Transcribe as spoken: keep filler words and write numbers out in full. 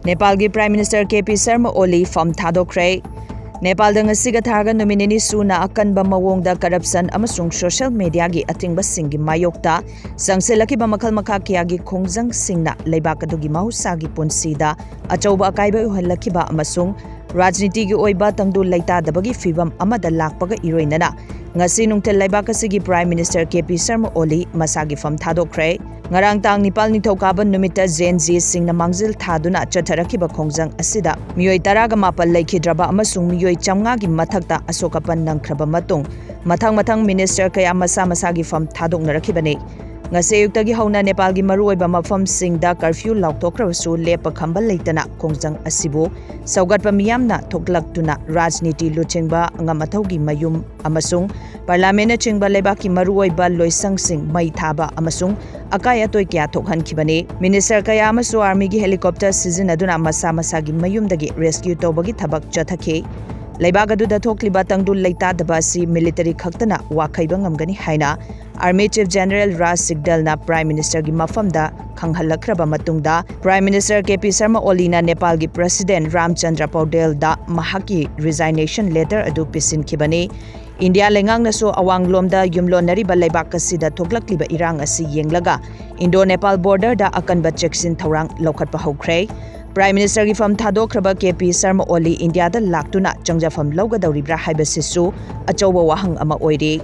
ꯅꯦꯄꯥꯜꯒꯤ Prime Minister K P Sharma Oli ꯐꯝ ꯊꯥꯗꯣꯛꯈ꯭ꯔꯦ꯫ ꯅꯦꯄꯥꯜꯗ ꯉꯁꯤꯒ ꯊꯥꯔꯒ ꯅꯨꯃꯤꯠ ꯅꯤꯅꯤ ꯁꯨꯅ ꯑꯀꯟꯕ ꯃꯑꯣꯡꯗ corruption ꯑꯃꯁꯨꯡ social media ꯒꯤ ꯑꯊꯤꯡꯕꯁꯤꯡꯒꯤ ꯃꯥꯌꯣꯛꯇ ꯆꯪꯁꯤꯜꯂꯛꯈꯤꯕ ꯃꯈꯜ ꯃꯈꯥ ꯀꯌꯥꯒꯤ ꯈꯣꯡꯖꯪꯁꯤꯡꯅ ꯂꯩꯕꯥꯛ ꯑꯗꯨꯒꯤ ꯃꯍꯧꯁꯥꯒꯤ ꯄꯨꯟꯁꯤꯗ ꯑꯆꯧꯕ ꯑꯀꯥꯏꯕ ꯑꯣꯏꯍꯜꯂꯛꯈꯤꯕ ꯑꯃꯁꯨꯡ ꯔꯥꯖꯅꯤꯇꯤꯒꯤ ꯑꯣꯏꯕ ꯇꯪꯗꯨ ꯂꯩꯇꯥꯗꯕꯒꯤ ꯐꯤꯚꯝ ꯑꯃꯗ ꯂꯥꯛꯄꯒ ꯏꯔꯣꯏꯅꯅ ꯉꯁꯤ ꯅꯨꯡꯊꯤꯜ ꯂꯩꯕꯥꯛ ꯑꯁꯤꯒꯤ Prime Minister K P Sharma Oli ꯃꯁꯥꯒꯤ ꯐꯝ ꯊꯥꯗꯣꯛꯈ꯭ꯔꯦ꯫ ꯉꯔꯥꯡ ꯇꯥꯡ ꯅꯤꯄꯥꯜ ꯅꯤꯡꯊꯧꯀꯥꯕ ꯅꯨꯃꯤꯠꯇ Gen Zꯁꯤꯡꯅ ꯃꯥꯡꯖꯤꯜ ꯊꯥꯗꯨꯅ ꯆꯠꯊꯔꯛꯈꯤꯕ ꯈꯣꯡꯖꯪ ꯑꯁꯤꯗ ꯃꯤꯑꯣꯏ ꯇꯔꯥꯒ ꯃꯥꯄꯜ ꯂꯩꯈꯤꯗ꯭ꯔꯕ ꯑꯃꯁꯨꯡ ꯃꯤꯑꯣꯏ ꯆꯥꯝꯃꯉꯥꯒꯤ ꯃꯊꯛꯇ ꯑꯁꯣꯛ ꯑꯄꯟ ꯅꯪꯈ꯭ꯔꯕ ꯃꯇꯨꯡ, ꯃꯊꯪ ꯃꯊꯪ minister ꯀꯌꯥ ꯃꯁꯥ ꯃꯁꯥꯒꯤ ꯐꯝ ꯊꯥꯗꯣꯛꯅꯔꯛꯈꯤꯕꯅꯤ꯫ ꯉꯁꯤ ꯑꯌꯨꯛꯇꯒꯤ ꯍꯧꯅ ꯅꯦꯄꯥꯜꯒꯤ ꯃꯔꯨꯑꯣꯏꯕ ꯃꯐꯝꯁꯤꯡꯗ curfew ꯂꯥꯎꯊꯣꯛꯈ꯭ꯔꯕꯁꯨ, ꯂꯦꯞꯄ ꯈꯝꯕ ꯂꯩꯇꯅ ꯈꯣꯡꯖꯪ ꯑꯁꯤꯕꯨ ꯁꯧꯒꯠꯄ ꯃꯤꯌꯥꯝꯅ ꯊꯣꯛꯂꯛꯇꯨꯅ ꯔꯥꯖꯅꯤꯇꯤ ꯂꯨꯆꯤꯡꯕ, ꯑꯉꯝ ꯑꯊꯧꯒꯤ ꯃꯌꯨꯝ ꯑꯃꯁꯨꯡ Parliamentꯅꯆꯤꯡꯕ ꯂꯩꯕꯥꯛꯀꯤ ꯃꯔꯨꯑꯣꯏꯕ ꯂꯣꯏꯁꯪꯁꯤꯡ ꯃꯩ ꯊꯥꯕ ꯑꯃꯁꯨꯡ ꯑꯀꯥꯏ ꯑꯇꯣꯏ ꯀꯌꯥ ꯊꯣꯛꯍꯟꯈꯤꯕꯅꯤ꯫ Minister ꯀꯌꯥ ꯑꯃꯁꯨ armyꯒꯤ helicopter ꯁꯤꯖꯤꯟꯅꯗꯨꯅ ꯃꯁꯥ ꯃꯁꯥꯒꯤ ꯃꯌꯨꯝꯗꯒꯤ rescue ꯇꯧꯕꯒꯤ ꯊꯕꯛ ꯆꯠꯊꯈꯤ꯫ ꯂꯩꯕꯥꯛ ꯑꯗꯨꯗ ꯊꯣꯛꯂꯤꯕ ꯇꯪꯗꯨ ꯂꯩꯇꯥꯗꯕ ꯑꯁꯤ military ꯈꯛꯇꯅ ꯋꯥꯈꯩꯕ ꯉꯝꯒꯅꯤ ꯍꯥꯏꯅ Army Chief General Raj Sigdalꯅ Prime Ministerꯒꯤ ꯃꯐꯝꯗ ꯈꯪꯍꯜꯂꯛꯈ꯭ꯔꯕ ꯃꯇꯨꯡꯗ, Prime Minister K P Sharma Oliꯅ ꯅꯦꯄꯥꯜꯒꯤ President ꯔꯥꯝꯆꯟꯗ꯭ꯔ ꯄꯧꯗꯦꯜꯗ ꯃꯍꯥꯛꯀꯤ resignation letter ꯑꯗꯨ ꯄꯤꯁꯤꯟꯈꯤꯕꯅꯤ꯫ ꯏꯟꯗꯤꯌꯥ ꯂꯩꯉꯥꯛꯅꯁꯨ ꯑꯋꯥꯡꯂꯣꯝꯗ ꯌꯨꯝꯂꯣꯟꯅꯔꯤꯕ ꯂꯩꯕꯥꯛ ꯑꯁꯤꯗ ꯊꯣꯛꯂꯛꯂꯤꯕ ꯏꯔꯥꯡ ꯑꯁꯤ ꯌꯦꯡꯂꯒ Indo-Nepal borderꯗ ꯑꯀꯟꯕ ꯆꯦꯛꯁꯤꯟ ꯊꯧꯔꯥꯡ ꯂꯧꯈꯠꯄ ꯍꯧꯈ꯭ꯔꯦ꯫ Prime Ministerꯒꯤ ꯐꯝ ꯊꯥꯗꯣꯛꯈ꯭ꯔꯕ K P Sharma Oli ꯏꯟꯗꯤꯌꯥꯗ ꯂꯥꯛꯇꯨꯅ ꯆꯪꯖꯐꯝ ꯂꯧꯒꯗꯧꯔꯤꯕ꯭ꯔꯥ ꯍꯥꯏꯕꯁꯤꯁꯨ ꯑꯆꯧꯕ ꯋꯥꯍꯪ ꯑꯃ ꯑꯣꯏꯔꯤ꯫